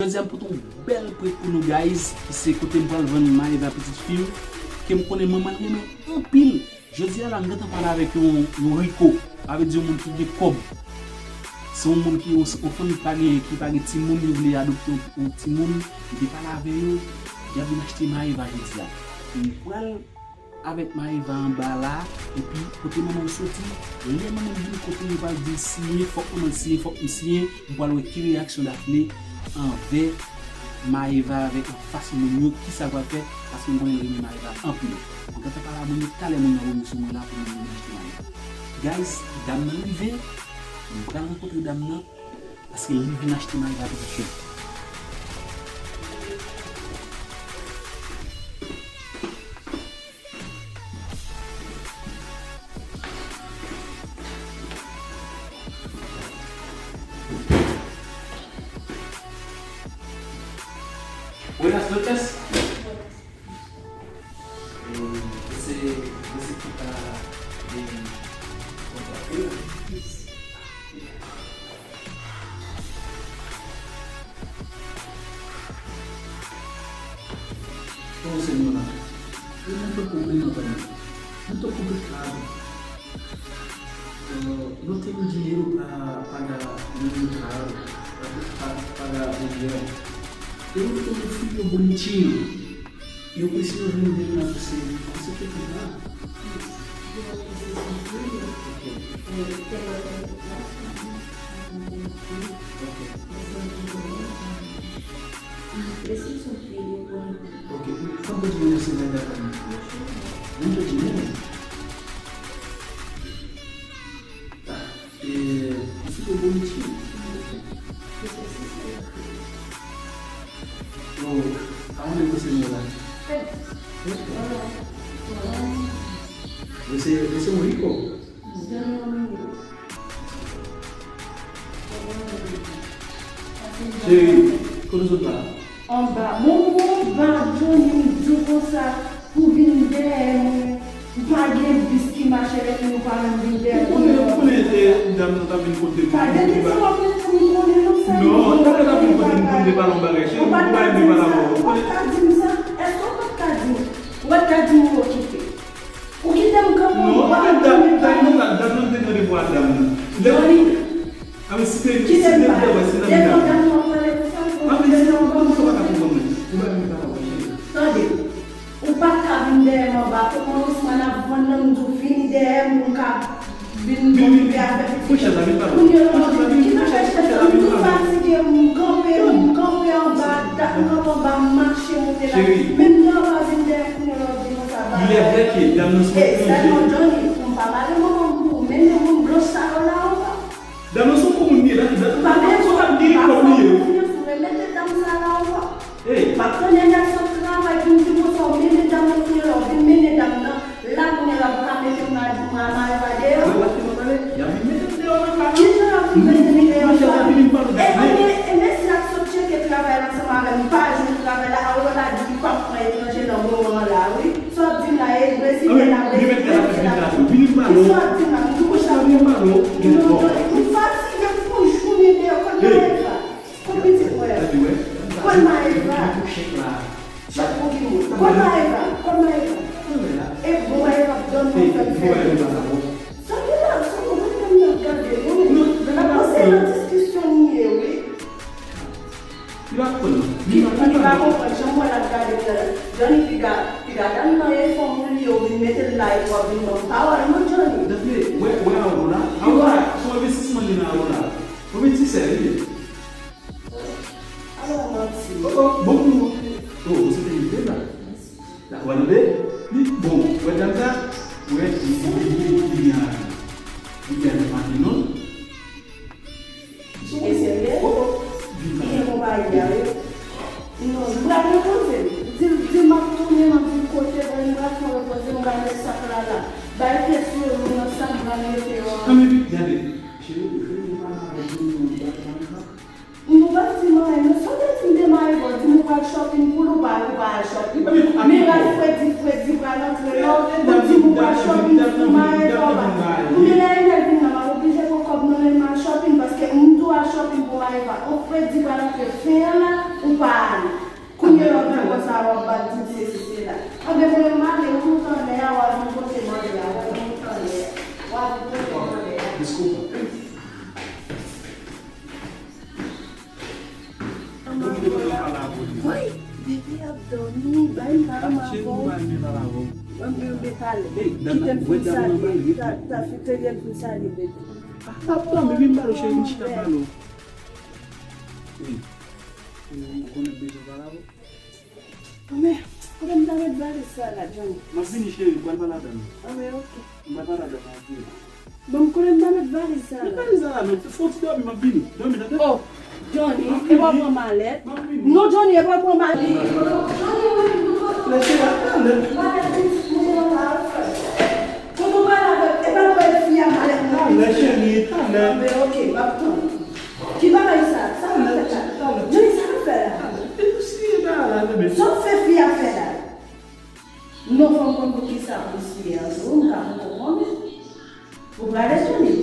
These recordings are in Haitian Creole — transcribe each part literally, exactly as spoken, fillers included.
Jodi a m pote yon bèl prank pou nou, guys, ki se kote m pral vann Maëva, pitit fi m, ke m konnen manman l renmen anpil. Jodi a la, m gentan pale avèk yon, yon Rico. Sa vle di yon moun ki gen kòb. Se yon moun ki, yon, yon fanmi ki pa gen, ki pa gen timoun, yo vle adopte yon, yon timoun. M te pale avè yo, y ap vin achte Maëva jodi a. M pral avèk Maëva anba la, epi kote manman l soti, lè manman l vini kote yo pral di l siyen, fòk manman l siyen, fòk m siyen, m pral wè ki reyaksyon Daphné anvè Maëva avèk anfas moun yo, kisa l pral fè, paske m konnen l renmen Maëva anpil. M gentan pale a moun yo, talè moun yo ap vini sou mwen la pou moun yo vin achte Maëva. Guys, dam nan rive, m pral rankontre dam nan, paske li vin achte Maëva pitit fi. Buenas noches. Eh, ese, ese ki ta, eh, kontrate la. Kòman se nou la? E nou te kouvri nan vann. Nou te kouvri kado. Eh, nou te gen dinero pa, paga menm kado, pa, pa, paga rivyè. E nou te gen fil yo bonitinho. Yo prese yo vin demen a pou seri. Kòman se te konsa? Ok. Ok. Ok. Kòman pou di mwen se mwen dakò. Mwen te di mwen. E, m sou bò isi. Oh, aonde você mora? Você, você é um rico? Chérie, kote w sot la? Anba. Bon, bon, anba, Johnny, m di w konsa, pou vin dèyè mwen. M pa gen bis ki mache, lè fini ou pa menm vin dèyè mwen. Ou konnen, ou konnen, eh, dam nan t ap vin kote m. Pa gen ki ti w ap mete m konnen, non, sa. Non, dam nan t ap vin kote m pou m te pale yon bagay, cheri, ou pa t ka di m sa, ou pa t ka di m sa. Èske ou pa t ka di m? Ou pa t ka di m ou okipe. Ou kite m kanpe. Non, ou pa t ka di m sa. Dam nan, dam nan, dam nan, te tande vwa dam nan. Johnny. A men si te, si te vle wè, se nan mitan. Devan dam nan pale konsa, a men si nan mitan, ou pa ka konprann mwen. Ou pa vin pale avè cheri. Tande. Ou pa ka vin dèyè m anba. Kòman Ousmane ap vann nan, m di w vini dèyè m, m ka vin okipe avè pitit. Pran chèz la, vin pale. Kounye a, ki nan fè chèz la, m tou fatige, m kanpe, m kanpe anba, m kanpe anba, m mache monte la. Cheri. Menm nan anba vin dèyè m, kounye a, w ap di konsa, ba. Il est vrai que dam nan se yon anjè. Sèlman, Johnny, pou m pa pale manman m pou ou, mennen moun blanch sa yo la anba. Dam nan se yon gwo moun li ye, la, dam nan se yon gwo moun li ye. Remete dam sa la ankò. Ey. M ap tann nèg sot travay pou m di konsa, w mennen dam nan kounye a, w vin mennen dam nan la kounye a, pou ka mete m a, m a, m a eva deyò. Wè, w ap fè m pale, y ap vin mete m deyò nan kay la. Kijan y ap vin mete m deyò? Monchè, y ap vin pale de. E, e, e mesye a sot tcheke travay la ansanm avè m, li pa jwenn travay la, alò la di li p ap pran etranje nan moman an la, wi. Sa w ap di m la, e brezilyen la, brezilyen la, brezilyen la. Vini m pale w. Sa w ap di m la, m tou kouche avè w. Vini m pale w. Non, non, m fatige, m fè yon jounen deyò. Kot Maëva? Kot pitit mwen an? Kot Maëva? Kot Maëva? Kot Maëva? E bon, Maëva ap dòmi, w ap fè m fè. Sa gen la, sa w konprann, m ap gade, non, men. N ap panse nan diskisyon nou ye, wi. Li pa konprann. Li pa konprann. Jan mwen l ap gade m nan. Johnny, piga, piga dam nan e fanm ou li ye, ou vin mete l la epi w ap vin ban m pawòl, non, Johnny. Dapre, wè, wè Aurora. Aurora, se yon envestisman li nan Aurora. Yon envestisè li ye. Alò, manti. Oh, oh, bon pou ou. Oh, ou se te rive la. La, w ap tande? Li, bon, wè dam sa, wè, li, li, li, li, li gen, li gen maten, non? Cheri, serye? Li gen konpayi a, wi. Non, m pral repoze m. Di l, di l m ap tounen, m ap vin kote l, m pral fè repoze m, m pral met sak la la. Bay pyès yo, yo nan sak, m pral mete yo an. Nan men, gade. Cheri, cheri, m pale avèk ou, m pale avèk ou. Nou pa t di m anyen, non. Sa w te di m te mare bò, di m ou pral shopping pou l, ou pa, ou pa al shopping. Miray fredi, fredi pral antre la, ou di m ou pral shopping pou Maëva. Kounye la, Enel vin la, m ap oblije pran kòb nan men m al shopping, paske m tou al shopping pou Maëva. On fredi pral antre fen an la, Woy, bebe ap dòmi, bay m pa anm avè w. Mwen menm, bebe, talè. Kite m fin salye. Ta, ta fin fè l pou m salye, bebe. Ap dòmi, vin pale, cheri, vin chita pale. Wi. Ou konnen bezwen pale avè w. Men, kote m ta met valiz sa la, Johnny? M ap vini, cheri, m pral pale avè m. Anben, oke. M pral pale avè m, m ap vini. Bon, m konnen m ta met valiz sa la. Met valiz sa la, men fè yon ti dòmi, m ap vini. Dòmi, tande? Oh, Johnny, e pa pran malèt. M ap vini. Non, Johnny, e pa pran malèt. Lè cheri, talè. Malèt pitit mwen an la, frè. Kote w pral avèk, e pa l wè fi a malèt nan. Talè, cheri, talè. Anben, oke, m ap tann. Ki bagay sa? Sa w ap fè la? Johnny, sa w ap fè la? Talè. E pou siye bagay la, bebe. Sa w fè fi a fè la? Non, fò m konn poukisa pou siye an tou, m ka poko konnen. Ou prale sou li?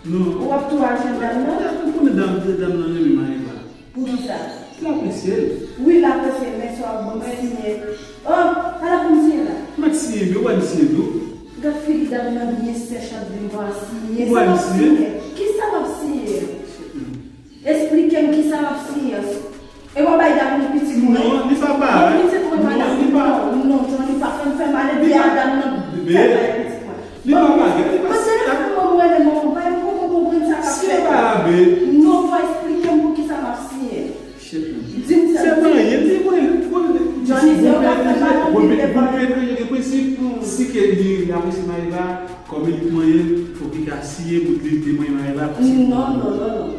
Non. Ou ap tou al jwenn dam nan? Ou konnen dam, dam nan renmen Maëva. Poukisa? L apresye l. Wi, l apresye l, men sa w ap ban m siye. Oh, sa l ap ban m siye la? Mèt siye, wi, w wè m siye tou. Gad figi dam nan byen sèch ap di m pa siye. Sa w ap siye? Kisa w ap siye? Esplike m kisa w ap siye. E w ap bay dam nan pitit mwen? Non, li pa bay. Pitit mwen, non, li pa. Non, non, Johnny, pa fè m fè malèt, di a dam nan fè bay pitit mwen. Li pa bay, li pa. Pase telefòn mwen, mwen rele manman m, pa yon poko konprann sa k ap fèt la. Non, fò esplike m poukisa m ap siye. Di m sa. Se manyen, di mwen, Johnny, se yo k ap fè mal anpil devan. Bon, men, bon, men, gen prensip, si ke li, li apresye Maëva, kòm li manyen, fòk li ka siye, bout li te manyen Maëva, paske. Non, non, non, non.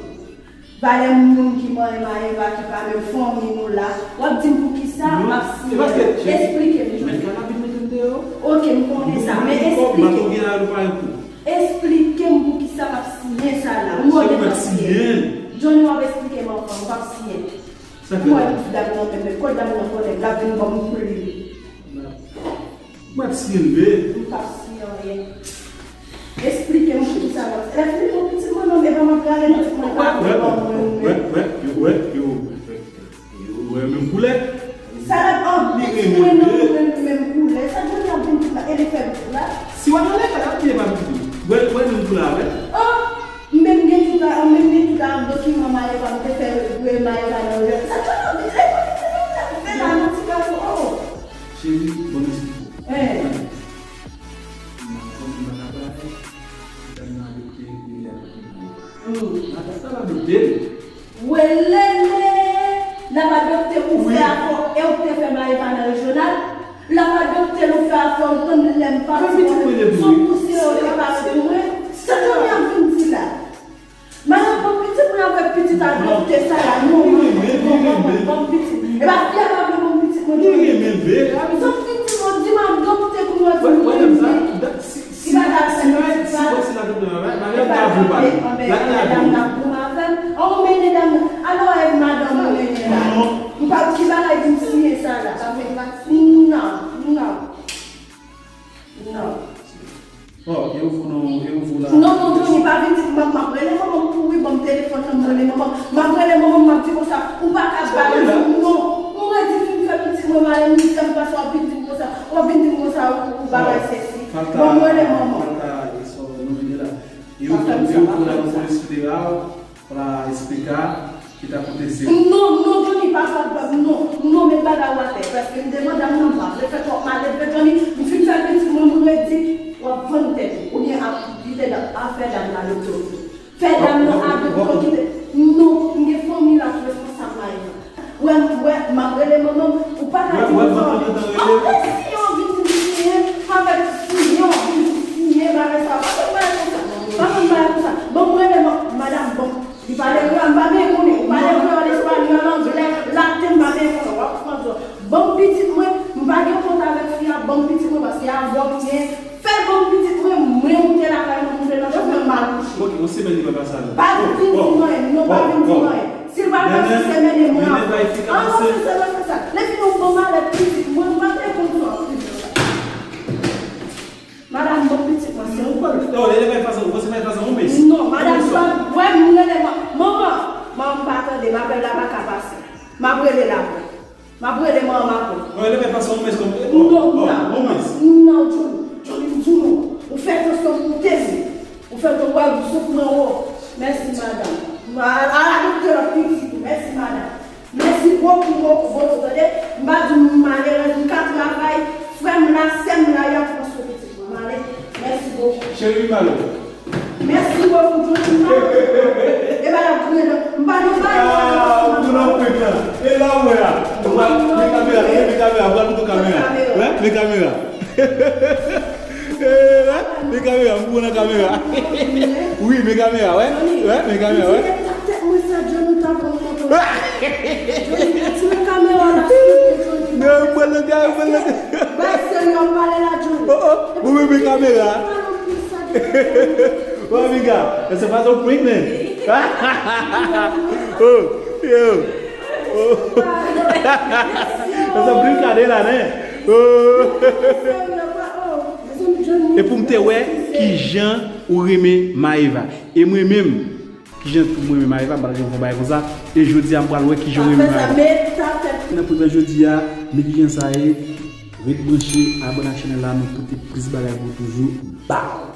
Valè moun ki manyen Maëva ki pa menm fanmi nou la, w ap di m poukisa m ap siye. Esplike m, Johnny. Oke, m konnen sa, men esplike m. Esplike m poukisa m ap siye sa la. Ou wè m ap siye. Johnny, w ap esplike m anvan, ou p ap siye. Ou wè dam nan menm, men kot dam nan konnen, l ap vin ban m pli. M ap siye l vre. M p ap siye anyen. Esplike m poukisa w ap. Lè fini pou pitit mwen, non, men pa m ap gade pitit mwen, pa vle ban mwen. Wè, wè, yo, wè, yo, yo, wè menm koulè. Sa l ap an pitit mwen, non, menm, menm koulè. Sa Johnny ap vin di la, e li fè la. Si w al nan lekòl, ap peye pa pitit ou. Wè, wè menm koulè avè. Oh! M menm gen tout a, m menm gen tout a dokiman Maëva, m te fè wè Maëva nan rejyon. Sa Johnny ap vin, e, fè la, non, ti gason, oh, oh. Cheri, bon, mèsi. Hein. M ap konn m pa ka pale, m ap adopte, m ap adopte. Hmm. M ap adopte. Welele! L ap adopte ou fè afè, e ou te fè Maëva nan rejyonal. L ap adopte l ou fè afè, ou tann lè m pati, se yon pouse yo te pase pou mwen. Sa Johnny ap vin di la? Madanm, ban m pitit mwen avèk pitit adopte sa la, non, non, non, ban m pitit. E pa fi a pa vle ban m pitit mwen, Johnny. Sa pitit mwen di m adopte pou mwen, di m renmen. Si, si, si, si, si, si, si, si, madam nan, right? Madam nan ap goumen avè m. An, ou mennen dam nan. Alò, e madanm ou mennen la. M pa, ki bagay di m siye sa la? Non, non, non. Oh, e ou fou non, e ou fou la. Non, non, Johnny, pa vin di m, m ap, m ap rele manman m pou wi, ban m telefòn nan, m rele manman m. M ap rele manman m, m ap di konsa, ou pa ka ba m, non. M redi fin fè pitit mwen malè, mizè m pase, w ap vin di m konsa, w ap vin di m konsa, ou, ou bagay sèsi. Bon, m rele manman. Falta, e sò, nou vini la. E ou, e ou pou la nan polis federal, pou la S P K, ki ta koute se. Non, non, Johnny, pa fè pèp, non. Non, met bagay ou atè, paske m te mande dam nan, m pa vle fè twòp malèt, men Johnny, m fin fè pitit mwen, m redi, w ap vann tèt ou, oubyen ap kite dam, ap fè dam nan adopte w. Fè dam nan adopte w, kite. Non, m gen fanmi la ki responsab Maëva. Wè, wè, m ap rele manman m, ou pa ka di m sa. Anplis, si yo vin di m siye, avèk siye, w ap vin di m siye, bagay sa, pa fè m bagay konsa. Pa fè m bagay konsa. Ban m rele man-, madanm, bon. Li pale kreyòl, m pa byen konnen. Ou pale kreyòl, espanyòl, anglè, laten, m pa byen konnen. W ap pran zò. Ban m pitit mwen, m pa gen kont avèk fi a, ban m pitit mwen, paske avè w m gen. Fè ban m pitit mwen, mwen moute lakay mwen, moute nan chanm mwen, m al kouche. Ok, yon semèn li pa pase avè w. Pa vin di m anyen, non, pa vin di m anyen. Si l pa pase semèn, e mwen ap. An, non, se sa, se sa. Lè fini, ou pran malèt pitit mwen, m pa te konn sa. Madanm, ban m pitit mwen, se yon pòl. Non, lè l fè fason, ou panse fè fason yon mes. Non, madanm, pa, wè, m rele man-, manman. Manman m pa tande, m apèl la pa ka pase. M ap rele l apre. M ap rele manman m apre. Mwen rele pase yon mes kòm. Non, non, non, Johnny, Johnny, m di w non. Ou fè tansyon m moute vre. Ou fè m wè w sot mwen wo. Mèsi, madanm. A, a, a, doktè, l ap piti tou. Mèsi, madanm. Gwo pou gwo pou gwo pou, tande. M pa di w m malerèz, m ka travay. Frè m la, sè m la, y ap pran swen pitit mwen. M ale. Mèsi bokou. Cheri, m ale. Mèsi bokou, Johnny. M pa, e pa la grenn. M pa nan bagay sa. Ah, ou nan prank lan. E la ou wè a. Ou wè, men kamera, men kamera, ou wè tout kamera. Wè, men kamera. Eh, wè, men kamera, m pou nan kamera. Wi, men kamera, wè. Wè, men kamera, wè. Tèt mwen sa, Johnny, ta pran foto. Johnny, retire kamera la, silvouplè, Johnny. Non, m pral nan kay, m pral nan kay. Bay sè m nan pale la, Johnny. Oh, oh, bon, men, men kamera. Wè, amiga, essa faz um prank, né? Oh, yo. Oh. Essa brincadeira, né? Oh. E pou m te wè kijan ou renmen Maëva. E mwen menm, kijan tou mwen renmen Maëva, m pral gen yon bagay konsa. E jodi a, m pral wè kijan ou renmen Maëva. Nan pwen jodi a, men kijan sa ye. Ret branche, abòne ak chanèl la, nou pote plis bagay pou toujou. Bow!